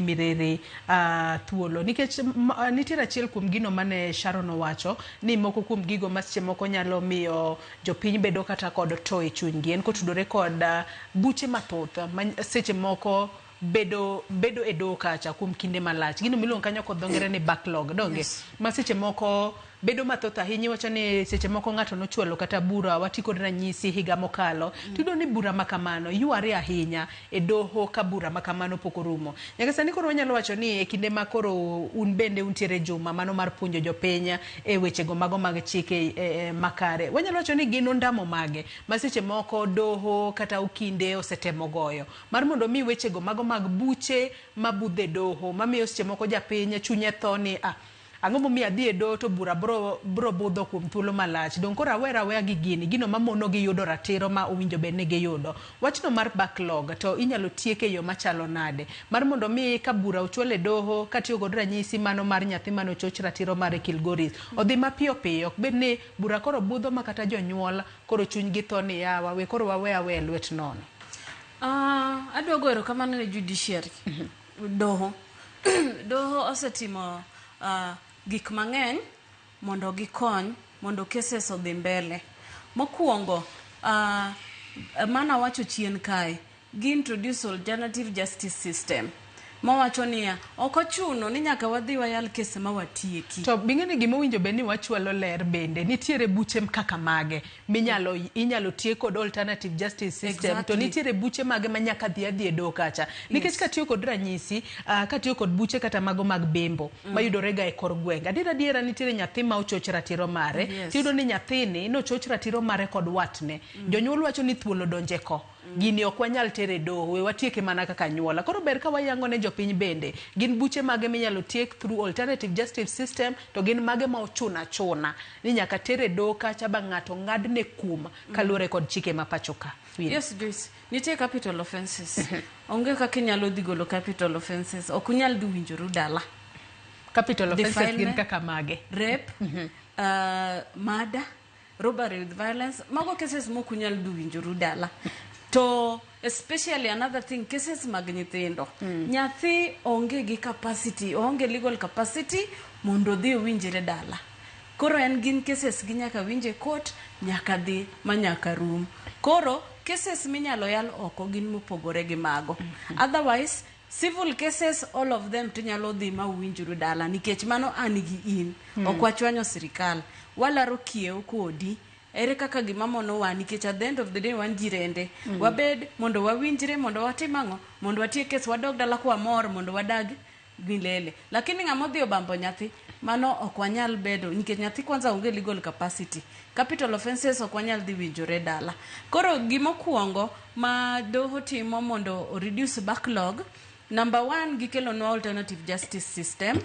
Mirere thuolo nikech nitiere achiel kuom gino mane Sharon owacho ni moko kuom gigo ma seche moko nyalo miyo jopiny bedo kata kod to e chunygi en kotudore kod buche mathoth ma seche moko bedo bedo e doho kacha kuom kinde malach gino miluongo kanyo kod dho ngere ni backlog donge ma seche moko bedo mathoth ahinya iwacho ni seche moko ng'ato nochwalo kata bura wati kod ranyisi higa mokalo mm. tiyudo ni bura ma kamano yware ahinya e doho ka bura ma kamano pok orumo nyaka sani koro wanyalo wacho ni e kinde ma koro un bende untiere juma mano mar puonjo jopiny e wechego mago mag chike e, e, makare wanyalo wacho ni gin ondamo mage ma seche moko doho kata okinde osetemo goyo mar mondo mi wechego mago mag buche mabudho e doho mamiyo seche moko japiny chunye tho ni ah Ang'o momiyo adhi e doho to bura bro, bro budho kuom thuolo malach? Donge koro awera aweya gi gini, gino mamono gi yudo ratiro ma owinjo bed ni giyudo. Wachno mar backlog to inyalo tiek e yo machalo nade? Mar mondo mi ka bura ochwal e doho, katiyo kod ranyisi mano mar nyathi mane ochoch ratiro mare Kilgoris, odhi mapiyo piyo, ok bed ni bura koro budho ma kata jonyuol koro chunygi tho ni yawa we koro wawe aweya e lwet nono. Adwa goyo erokamano ne judiciary. Doho. Doho osetimo gik mang'eny mondo gikony mondo cases odhi mbele. Mokuongo, mane awacho chien kae, gi introduce alternative justice system mawacho niya, ok ochuno ni nyaka wadhi wayal case ma watieki. To bing'e ni gima owinjo bed ni wachwalo ler bende, nitiere buche kaka mage minyalo inyalo tiek kod alternative justice system to nitiere buche mage ma nyaka dhi adhi e doho kacha nikech katiyo kod ranyisi katiyo kod buche kata mago mag bembo mayudore ga e kor gwenge adier adiera nitiere nyathi ma ochoch ratiro mare tiyudo ni nyathini nochoch ratiro mare kod watne jonyuol wacho ni thuol odonje ko gini ok wanyal tero e doho we watieke mana kaka anyuola koro ber ka wayango ne jopiny bende gin buche mage minyalo tiek through alternative justice system to gin mage ma ochuno achuna ni nyaka ter e doho kacha ba ng'ato ng'adne kum kaluwore kod chike ma pacho ka. Winnie. Yes, Joyce. Nitie capital offenses. Onge kaka inyalo dhi golo capital offenses. Ok unyal dhi winjoru dala. Capital offenses gin kaka mage? Rape, murder, robbery with violence. Mago cases mok unyal dhi winjoru dala. To especially another thing, cases mag nyithindo. Nyathi onge gi capacity, oonge legal capacity mondo odhi owinjre dala. Koro en gin cases gi nyaka winje court, nyaka dhi ma nyaka rum. Koro cases minyalo yal oko gin mopogore gi mago. Otherwise, civil cases all of them tinyalo dhi ma uwinjru dala nikech mano an gi in. Ok wachwanyo sirikal. Walaro kiew kodi. Ere kaka gima monowa nikech at the end of the day wan jirende. Wabed mondo wawinjre mondo watim ang'o? Mondo watiek kes wadog dala kwamor mondo wadag milele. Lakini ng'ama odhi obambo nyathi mano ok wanyal bedo nikech nyathi kwanza onge legal capacity. Capital offenses ok wanyal dhi winjore dala. Koro gimokwongo ma doho timo mondo o reduce backlog, number one, gikelonwa alternative justice system.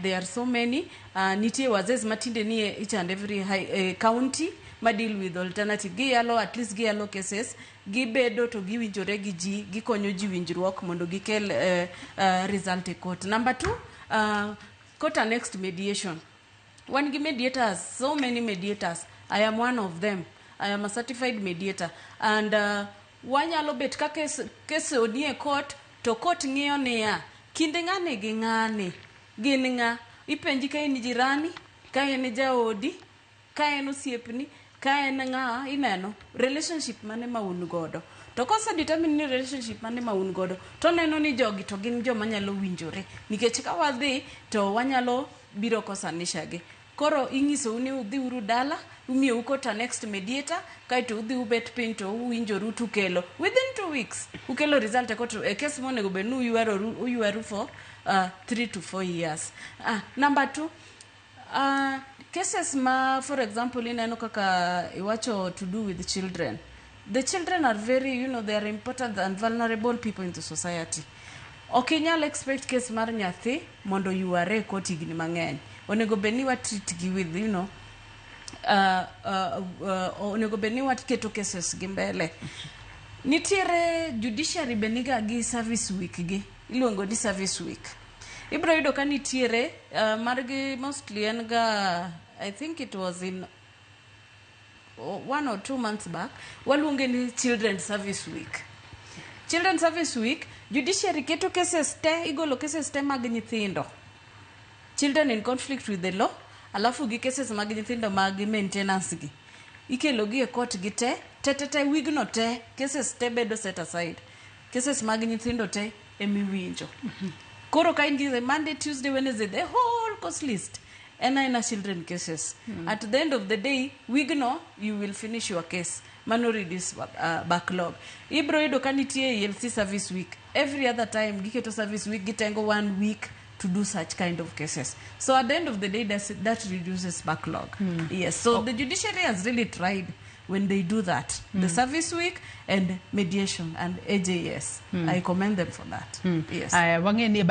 There are so many. Nitie wazee matinde nie each and every high, county ma deal with alternative. Giyalo, at least giyalo cases, gibedo to giwinjore gi ji, gikonyo ji winjruok mondo gikel result e court. Number two, court annexed mediation. Wan gi mediators, so many mediators. I am one of them. I am a certified mediator. And wanyalo bet ka case, case nie court, to court ng'iyo niya, kinde ng'ani gi ng'ani, gin ng'a? Ipenji ka in jirani, ka en jaodi, ka en osiepni, ka en ng'a, ineno relationship mane ma un godo. To kose determine ni relationship mane ma un godo, to neno ni jogi to gin joma nyalo winjore. Nikech ka wadhi to wanyalo biro kosanisha gi. Koro inyisou ni udhi uru dala, imiyou court annexed mediator, kaeto udhi ubet piny to uwinjoru tukelo. Within 2 weeks, ukelo result e court, e case monego bed ni uywaroru, uywaru for 3 to 4 years. Number two, cases ma, for example, ineno kaka iwacho to do with children. The children are very, they are important and vulnerable people in the society. Ok inyal expect case mar nyathi mondo yware e court higni mang'eny. Onego bed ni wa treat gi with, onego bed ni waketo cases gi mbele. Nitiere judiciary be niga gi service week gi, iluongo ni service week. Ibiro yudo ka nitiere margi mostly en ga, I think it was in 1 or 2 months back, waluonge ni children service week. Children service week Judiciary keto cases te, igolo cases te mag nyithindo. Children in conflict with the law, alafu gi cases mag nyithindo mag maintenance gi. Ikelo gi e court gi te, te te te wigno te, cases te bedo set aside. Cases mag nyithindo te emiwinjo. Koro ka in gi Monday, Tuesday, Wednesday, the whole cause list en aena children cases. At the end of the day, wigno you will finish your case. Mano reduce backlog. Ibro yudo ka nitie ELC service week. Every other time giketo service week gitengo one week to do such kind of cases. So at the end of the day, that reduces backlog. Yes. So the judiciary has really tried when they do that. The service week and mediation and AJS. I commend them for that. Yes. Aya, wang'e ni